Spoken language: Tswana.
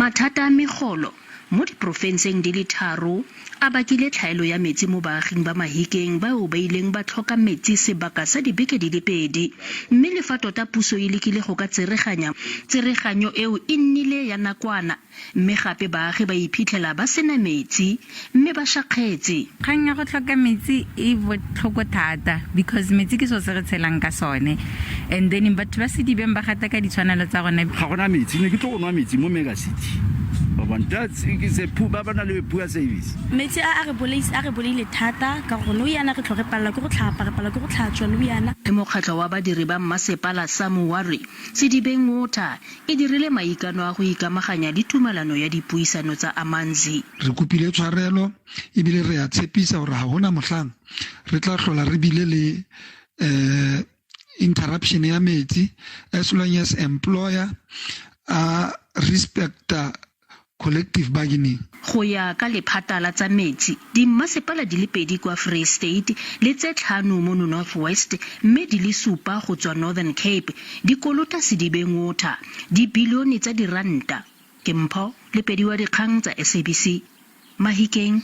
Mathata a megolo mo diporofenseng di le tharo a bakile tlhaelo ya metsi mo baaging ba Mahikeng bao ba ileng ba tlhoka metsi sebaka sa dibeke di le pedi. Mme le fa tota puso e lekile go ka tsereganya, tsereganyo eo e nnile ya nakwana mme gape baagi ba iphitlhela ba sena metsi mme ba shakgetse. Kgang ya go tlhoka metsi e botlhoko thata because metsi ke selo se re tshelang ka sone and then batho ba Sedibeng ba gata ka ditshwanelo tsa rona. Ga gona metsi, ne ke tlo go nwa metsi mo Mega City. Ba bona, that's it's a poor, ba ba na le poor service. Metsi a a re bolaise, a re bolaile thata ka gore nou yana re tlho re palelwa ke go tlhapa, re palelwa ke go tlhatswa nou yana. Mokgatlho wa badiri ba mmasepala SAMWU wa re Sedibeng Water e dirile maikano a go ikamaganya le tumalano ya dipuisano tsa Amanzi. Re kopile tshwarelo ebile re a tshepisa gore ga gona motlhang re tla tlhola re bile le um interruption ya metsi as long as employer a respecta collective bargaining. Go ya ka lephata la tsa metsi, dimmasepala di le pedi kwa Free State le tse tlhano mono North West mme di le supa go tswa Northern Cape di kolota Sedibeng Water dibilione tsa diranta. Ke Mpho Lepedi wa dikgang tsa SABC, Mahikeng.